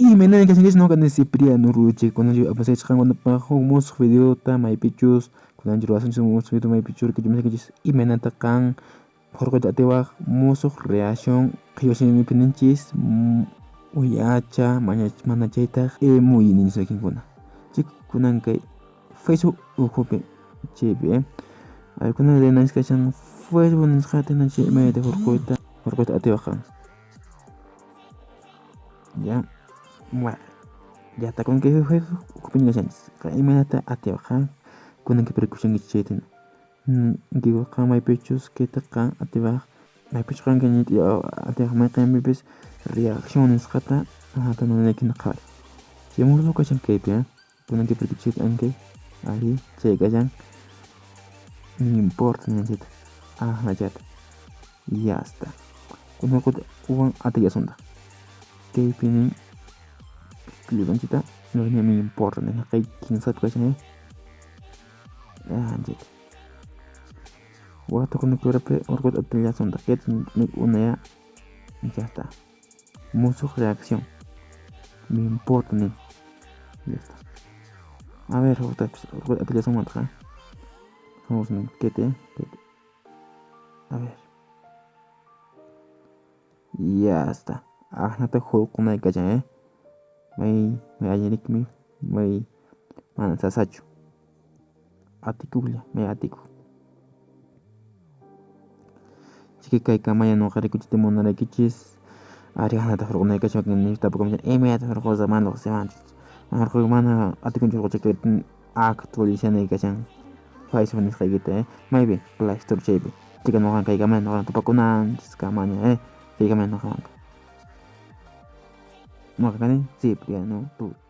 Imaynalla kashankichis noqa ni Cipriano Ruche kunanchu apasaychis qankunapaq huk musuq videota maypichus kunanchu ruwasunchis musuq video maypichus rikuchimushaykichis imaynata qan hurquyta atiwaq musuq reacción qhichwa simipi ninchis uyacha mana chaytaq emoji ninchis wakinkuna chay kunan kay Facebook ukhupi chaypi kunan rinanchis kashan Facebook nisqata chay imaynata hurquyta atiwaq qan. Ya, bueno, ya está con que Facebook ukhupiña kashanchis imaynata atiwaq qan kunan kaypi rikushankichis chayta digo qan maypichus kayta qan atiwaq maypichus qan kay atiwaq mayqinpipis reacción nisqata tananaykina qhawari chay musuq kashan kaypi kunan kaypi rikuchiyta ankay ahí chay kashan no importa ninchita ajnachata ya está kunan uwan atillasuntaq kaypi nin clipanchita no me importa kay kinsapi kashan anchita waqta kunakurapi hurquyta atillasuntaq kayta unaya ya está musuq reacción me importa nin ya está a ver hurquyta atillasunmantaq vamos kayta a ver ya está ajnata hurqunay kashan may allinrikmi may mana sasachu atikuqlla may atikuq chiki kay kamaya noqa rikuchiyta munaraykichis ari ajnata hurqunay kashan wakin tapukamushan imaynata hurqusaq mana riqsimanchu mana atikunchu hurquyta kay actualizanay kashan Facebook nisqaykita maypi Play Store chaypi chika noqa kay kamaya noqa tupakunanchis kamaña kay kamaya noqa noqa kani Cipriano Ruche.